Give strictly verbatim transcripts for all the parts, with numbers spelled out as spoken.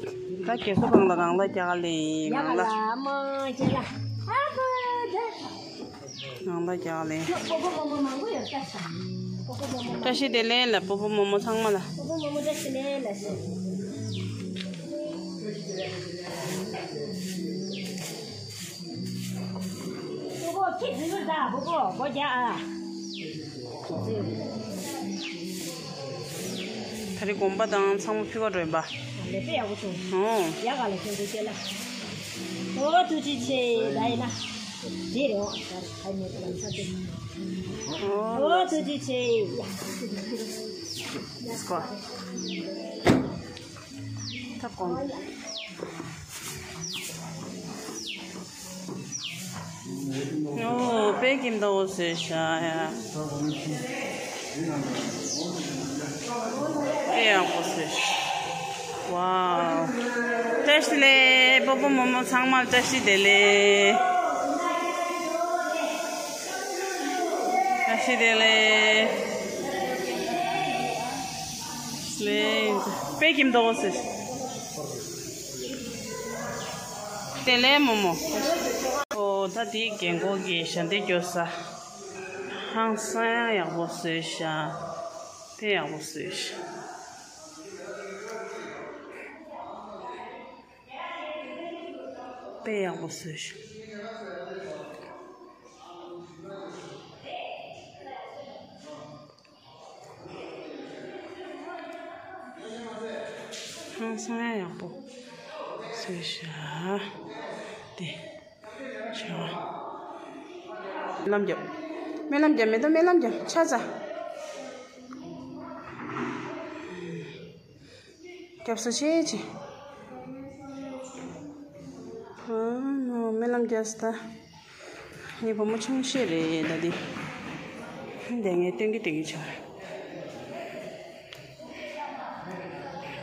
ད་རྒས་གསོ་ཁང་ལ་རང་ལ་རྒྱག་ལེ་ཡིན། ཡ་རང་ལ་ལ་མོ་ཅེ་ལ། ཨ་ཁུ་ད། རང་ལ་རྒྱག་ལེ། ཁྱོད་སྤོ་སྤོ་མོ་མོ་མང་པོ་ཡོད་ས་ཤ། སྤོ་སྤོ་མོ་མོ། བཀྲ་ཤིས་བདེ་ལེགས་ལ་སྤོ་སྤོ་མོ་མོ་ཚང་མ་ལ། སྤོ་སྤོ་མོ་མོ་བཀྲ་ཤིས་བདེ་ལེགས་ལ་ཤ། སྤོ་སྤོ་ཁྱི་འཛིན་རུ་ད་སྤོ་སྤོ་སྒོ་རྒྱག་ཨ། ད་རེས་དགོན་པ་དང་ཚང་མ་ཕུལ་བ་འགྲོ་ཡིན་པ། ལས་དཔེ་ཡག་པོ་བྱུང་། ཨོ། ཡག་ག་ལ་ཁྱོད་ཚོ་སྐྱེ་ལ། ཨོ་ཐུགས་རྗེ་ཆེ་ད་ཡིན་ན། འདི་རེད་འོ། ད་ཁ་ཉེ་དུ་ལ་ཚ་དེ། ཨོ་ཐུགས་རྗེ་ཆེ། ཡ། ལེ་ཊི་གོ། ད་གོང་། ཨོ། དཔེ་ཀིམ་ཏའོ་བཟོས་ཤག་ཡ། དཔེ་ཡག་པོ་བཟོས་ཤག་ཝའོ། བཀྲ་ཤིས་བདེ་ལེགས། སྤོ་སྤོ་མོ་མོ་ཚང་མར་བཀྲ་ཤིས་བདེ་ལེགས། བཀྲ་ཤིས་བདེ་ལེགས། ལེ། དཔེ་ཀིམ་ཏའོ་བཟོས། དེ་ལས་མོ་མོ། ཨོ། ད་དེའི་རྒན་གོག་གི་ཞལ་འདེབས་སྐྱོར་ས། ཧང་སང་ཡག་པོ་བཟོས་ཤག་དཔེ་ཡག་པོ་བཟོས་ཤག་དཔེ་ཡག་པོ་བཟོས་ཤག་ཧང་སང་ཡག་པོ་བཟོས་ཤག་དེ། བྱ་བ། སྨོན་ལམ་རྒྱབ། སྨོན་ལམ་རྒྱབ་མེད་དོ། སྨོན་ལམ་རྒྱབ་ཆ་ཚ། རྒྱབ་སོ་ཆེ་ཆེ། ཨ་ནོ་སྨོན་ལམ་རྒྱབ་སྟེ། ངའི་བུ་མོ་ཆུང་ཤོས་རེད་ད་འདི། འདི་ངས་སྟོན་གི་སྟོན་གི་ཆ།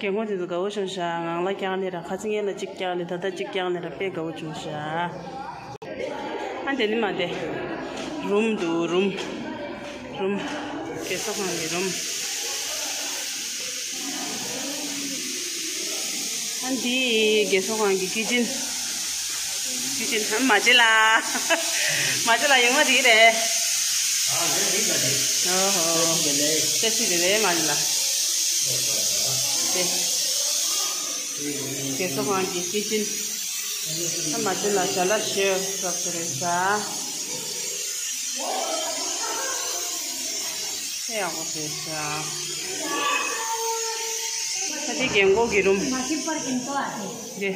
རྒན་གོག་དེ་ཚོ་དགའ་བོ་བྱུང་ཤག་ངང་ལ་བཀྱག་ནི་ར། ཁ་ཚིག་ངན་ལ་གཅིག་བཀྱག་ནི། ད་ལྟ་གཅིག་བཀྱག་ནི་ར། དཔེ་དགའ་བོ་བྱུང་ཤག་ཨ་འདི་ནི་མ་དེ། རུམ་འདུག་རུམ། རུམ། རྒས་གསོ་ཁང་གི་རུམ། ཨ་འདི་རྒས་གསོ་ཁང་གི་ཀི་ཅན། ཀི་ཅན། ཨ་མ་བྱེད་ལ། མ་བྱེད་ལ་ཡོང་བ་དེ་རེད། ཨོ་ཧོ། བཀྲ་ཤིས་བདེ་ལེགས་མ་ལ། དེ། རྒས་གསོ་ཁང་གི་ཀི་ཅན། ཨ་མ་བྱེད་ལ་ཞལ་ལག་ཞོ་སོགས་སུ་རེད་ཤག་དཔེ་ཡག་པོ་བཟོས་ཤག་ད་དེ་རྒན་གོག་གི་རུམ། དེ།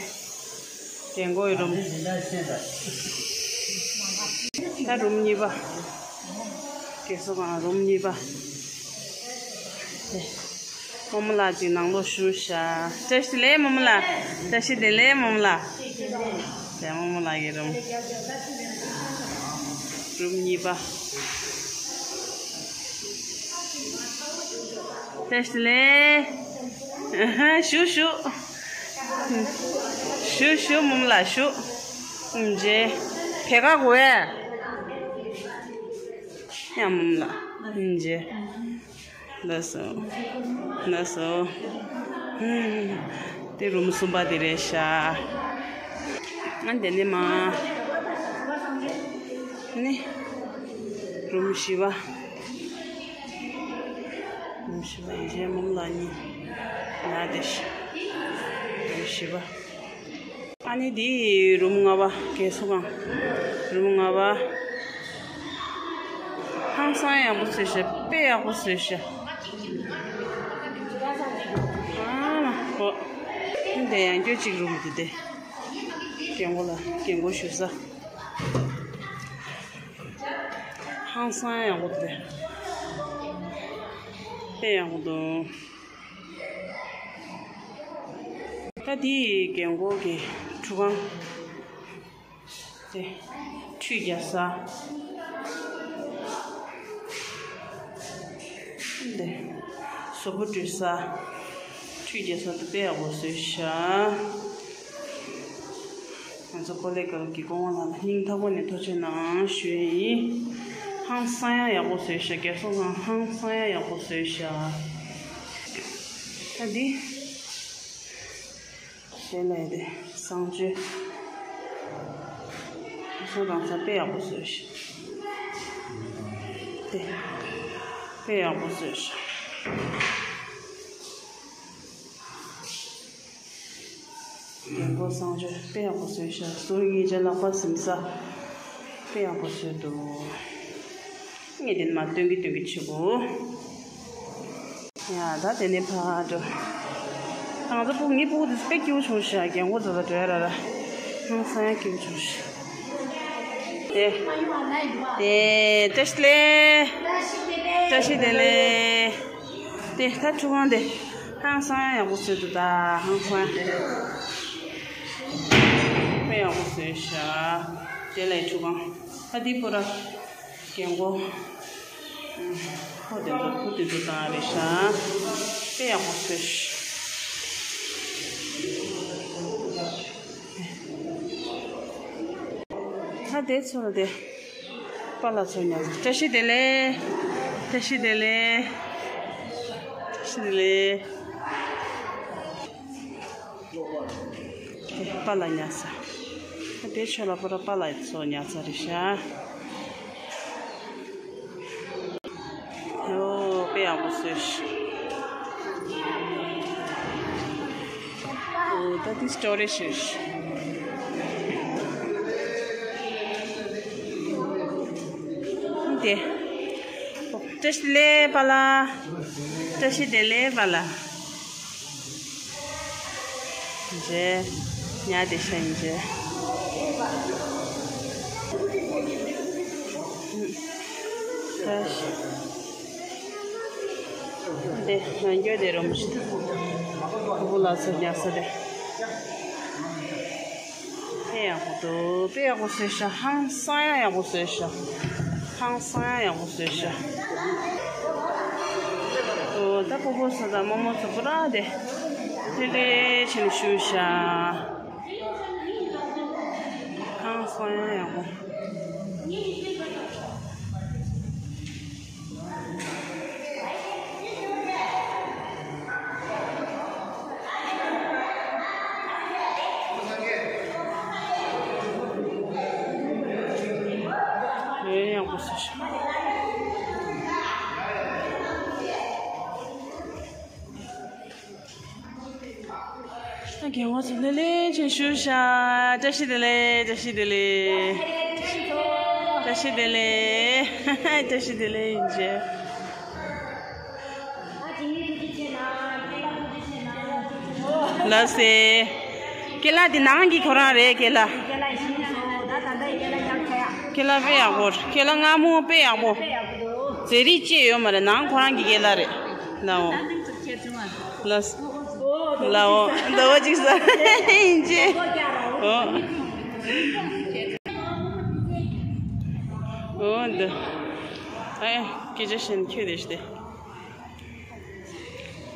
རྒན་གོག་གི་རུམ། ད་རུམ་གཉིས་པ། རྒས་གསོ་ཁང་རུམ་གཉིས་པ། རྨོ་མོ་ལགས་ཅིག་ནང་ལོགས་བཞུགས་ཤག་བཀྲ་ཤིས་བདེ་ལེགས་རྨོ་མོ་ལགས། བཀྲ་ཤིས་བདེ་ལེགས་རྨོ་མོ་ལགས། དེ་རྨོ་མོ་ལགས་ཀྱི་རུམ། རུམ་གཉིས་པ། བཀྲ་ཤིས་བདེ་ལེགས། བཞུགས་བཞུགས། བཞུགས་བཞུགས་རྨོ་མོ་ལགས་བཞུགས། ཨུམ་ཇེ། བེ་ག་གོ་ཨེ། ཡ་རྨོ་མོ་ལགས། ཨུམ་ཇེ། ལགས་སོ། ལགས་སོ། དེ་རུམ་གསུམ་པ་དེ་རེད་ཤག་ཨ་འདི་ནི་མ། ནི། རུམ་བཞི་པ། རུམ་བཞི་པ་ཡིན་ཅེ་རྨོ་མོ་ལགས་གཉིས། ན་དེ་ཤི། རུམ་བཞི་པ། ཨ་ནི་འདི་རུམ་ལྔ་པ། རྒས་གསོ་ཁང་། རུམ་ལྔ་པ། ཧང་སང་ཡག་པོ་བཟོས་ཤག་དཔེ་ཡག་པོ་བཟོས་ཤག་ཨ་མ་ཧོ། འདི་ཡང་སྐྱོ་གཅིག་རུམ་འདི་དེ། རྒན་གོག་ལ་རྒན་གོག་བཞུགས་ས། ཧང་སང་ཡག་པོ་འདུག་དཔེ་ཡག་པོ་འདུག་ད་འདི་རྒན་གོག་གི་ཁྲུས་ཁང་། དེ། ཁྲུས་རྒྱག་ས། འདི། གཟུགས་པོ་བཀྲུ་ས། ཁྲུས་རྒྱག་ས་དེ་དཔེ་ཡག་པོ་བཟོས་ཤག་ང་ཚོ་ཀོ་ལེ་གལ་གྱི་སྐུ་ངོ་ལགས་ལ་སྙིང་ཐག་པ་ནས་ཐུགས་རྗེ་གནང་ཞུ་ཡི་ཡིན། ཧང་སང་ཡང་ཡག་པོ་བཟོས་ཤག་རྒས་གསོ་ཁང་ཧང་སང་ཡང་ཡག་པོ་བཟོས་ཤག་ད་འདི། དེ་ལས་དེ་བསང་མཆོད། བསང་དང་ས་དཔེ་ཡག་པོ་བཟོས་ཤག་དེ་དཔེ་ཡག་པོ་བཟོས་ཤག་རྒན་གོག་བསང་མཆོད་དཔེ་ཡག་པོ་བཟོས་ཤག་ཟུར་གཉིས་ཀྱི་ལག་པ་ཟིན་ས་དཔེ་ཡག་པོ་བཟོས་འདུག་ངས་དེ་མ་སྟོན་གི་སྟོན་གི་བྱེད་དགོས། ཡ་ད་དེ་ནས་ཕར་འགྲོ། ང་ཚོ་ཕྲུ་གུ་ངའི་ཕྲུ་གུ་དེ་ཚོ་དཔེ་སྐྱིད་པོ་བྱུང་ཤག་རྒན་གོག་ཚོ་དང་འགྲོ་ཡ་ར་ར། ཧང་སང་ཡ་སྐྱིད་པོ་བྱུང་ཤག་དེ་དེ་བཀྲ་ཤིས་བདེ་ལེགས། བཀྲ་ཤིས་བདེ་ལེགས། དེ་ད་ཁྲུས་ཁང་དེ་ཧང་སང་ཡ་ཡག་པོ་བཟོས་འདུག་ད་ཧང་སང་ཡ་དཔེ་ཡག་པོ་བཟོས་ཤག་དེ་ལས་ཁྲུས་ཁང་ད་དེ་པོ་ར། རྒན་གོག་ཕོ་དེ་ཚོ་ཕོ་དེ་ཚོ་བཏང་རེད་ཤག་དཔེ་ཡག་པོ་བཟོས་ཤག་ད་དེ་ཚོ་ལ་དེ་པཱ་ལགས་ཚོ་ཉར། བཀྲ་ཤིས་བདེ་ལེགས། བཀྲ་ཤིས་བདེ་ལེགས། བཀྲ་ཤིས་བདེ་ལེགས། དེ་པཱ་ལགས་ཉར་ས། དེ་ཕྱོགས་ལ་པོ་ར་པཱ་ལགས་ཚོ་ཉར་ས་རེད་ཤག་ཨོ་དཔེ་ཡག་པོ་བཟོས་ཤག་ཨོ་ད་དེ་སི་ཊོ་རེ་ཇི་རེད་ཤག་དེ་བཀྲ་ཤིས་བདེ་ལེགས་པཱ་ལགས། བཀྲ་ཤིས་བདེ་ལེགས་པཱ་ལགས། མཇལ། ཉལ་བསྡད་ཤག་ཡིན་མཇལ། འདི་ང་འགྱོ་བསྡད་རོགས་མི་བྱེད། ཕྲུ་གུ་ལ་ཚོ་ཉལ་ས་རེད། དཔེ་ཡག་པོ་འདུག་དཔེ་ཡག་པོ་བཟོས་ཤག་ཧང་སང་ཡ་ཡག་པོ་བཟོས་ཤག་ཧང་སང་ཡ་ཡག་པོ་བཟོས་ཤག་ཨོ་ད་སྤོ་བོ་ཚོ་དང་རྨོ་མོ་ཚོ་པུ་ར་དེ་ལྷོད་ལྷོད་བྱས་ནས་བཞུགས་ཤག་ཧང་སང་ཡ་ཡག་པོ། ཡང་ཡག་པོ་བཟོས་ཤག་ད་རྒན་གོག་ཚོ་ལྷོད་ལྷོད་བྱས་བཞུགས་ཤག་བཀྲ་ཤིས་བདེ་ལེགས། བཀྲ་ཤིས་བདེ་ལེགས། བཀྲ་ཤིས་བདེ་ལེགས། བཀྲ་ཤིས་བདེ་ལེགས་ཡིན་བྱས། ལགས་སེ། ཀེ་ལ་འདི་ནང་གི་ཁོ་རང་རེད་ཀེ་ལ། ཀེ་ལ་དཔེ་ཡག་པོ། ཀེ་ལ་མངར་མོ་དཔེ་ཡག་པོ། ཟས་རིགས་བཅས་ཡོད་མ་རེད། ནང་ཁོ་རང་གི་ཀེ་ལ་རེད། ལའོ། ལགས། ལའོ། ཟླ་བ་གཅིག་ས་ཡིན་ཅེ། ཨོ། ཨོ་འདི། ཨེ། སྐད་ཆ་བཤད་ན་ཁྱོད་དེ་ཤི་དེ།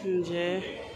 ཨིན་ཅེ།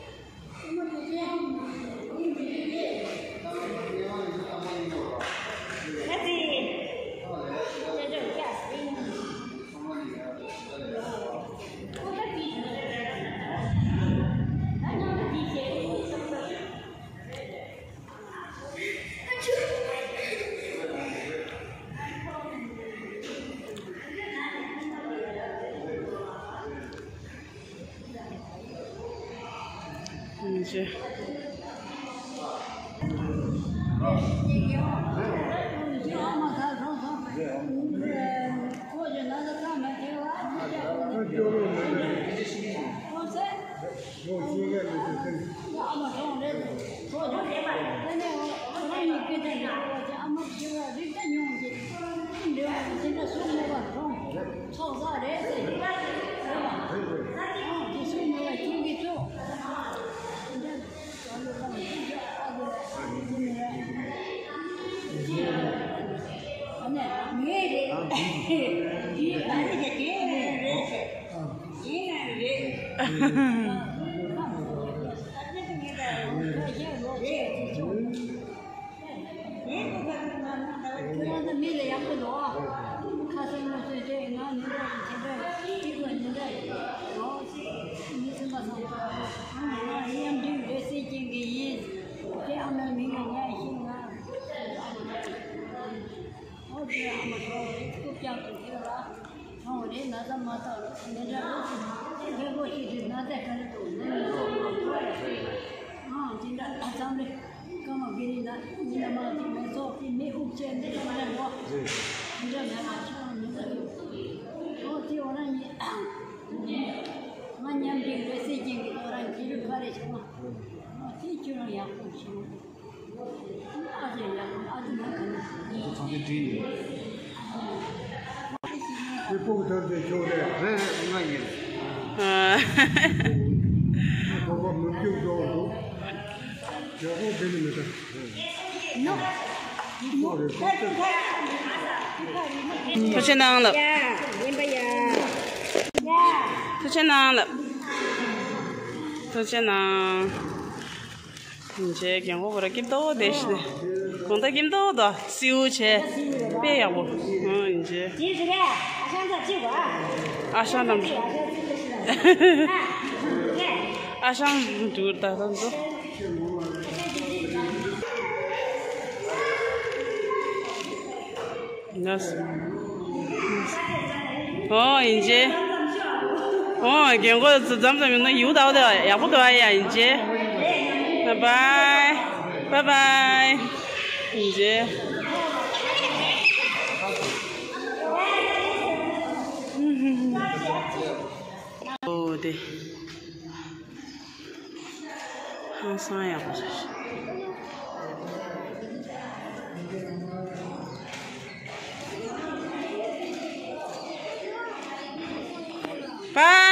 ཁྱེད་ཨ་མའི་མིང་ལ་ཉན་ཤེས་ང་། ཨོ་ཙི་ཨ་མ་ཁྲོ་རེད་སྐུ་རྐྱང་དུ་ཁྱེར་ལ། ཁྲོ་རེད་ན་ཚ་མ་ཐག་རེད་འདི་འདྲ་ལོ་ཞིག་ཁྱེད་ཁོ་ཞིག་གི་ན་ཚ་ག་རེ་འདུག་ན་ཚ་མ་ཐག་རེད། ཨང་འདི་འདྲ་ཨ་ཚང་རེད། ཀ་མ་གི་རི་ན་ཉི་ན་མ་གི་མེ་ཚོགས་ཀྱི་མེ་དབུགས་ཆད་འདི་ཀ་མ་རེད་འགོ། འདི་འདྲ་མེད་ལ་ཁྱེད་རང་མི་ཚ་རེད། ཨོ་ཙི་ཨོ་རང་ཉིད། ང་མཉམ་གྱི་འོད་ཟེར་ཅན་གྱི་ཐོ་རངས་ཁྱེད་རུ་ཁ་རེ་བྱུང་བ། དེ་ཁྱོད་རང་ཡག་པོ་བྱུང་། ཨ་ཙི་ཡག་པོ་ཨ་ཙི་ང་ག་ནས། ཚང་མས་བྲིས་ཡོད། དེ་ཕུག་ཐར་དེ་ཁྱོད་རེད། རེད་རེད་ང་ཡིན། ཨ། ཁོ་པ་མི་རྒྱུག་འགྲོ་འདུག་ཡག་པོ་དེ་ནི་མི་ད། ཐུགས་རྗེ་གནང་ལགས། ཐུགས་རྗེ་གནང་ལགས། ཐུགས་རྗེ་གནང་། ཡིན་ཅེ་རྒན་གོག་པོ་ར་སྐྱིད་ཏོ་དེ་ཤི་ནས་གོང་ད་སྐྱིད་ཏོ་དོ་སིའུ་བྱས་དཔེ་ཡག་པོ། ཨ་ཡིན་ཅེ། ཨ་ཞང་དང་ཨ་ཞང་འདུག་ད་ད་འདུག་ཨོ་ཡིན་ཅེ། ཨོ་རྒན་གོག་ཙམ་ཙམ་ཡིན་ན་ཡུག་ད་བ་དེ་ཡག་པོ་འདུག་ཨ་ཡ་ཡིན་ཅེ། བའི་བའི། བའི་བའི། ཡིན་ཅེ། ཨོ་དེ། ཧང་སང་ཡག་པོ་རེད། པ།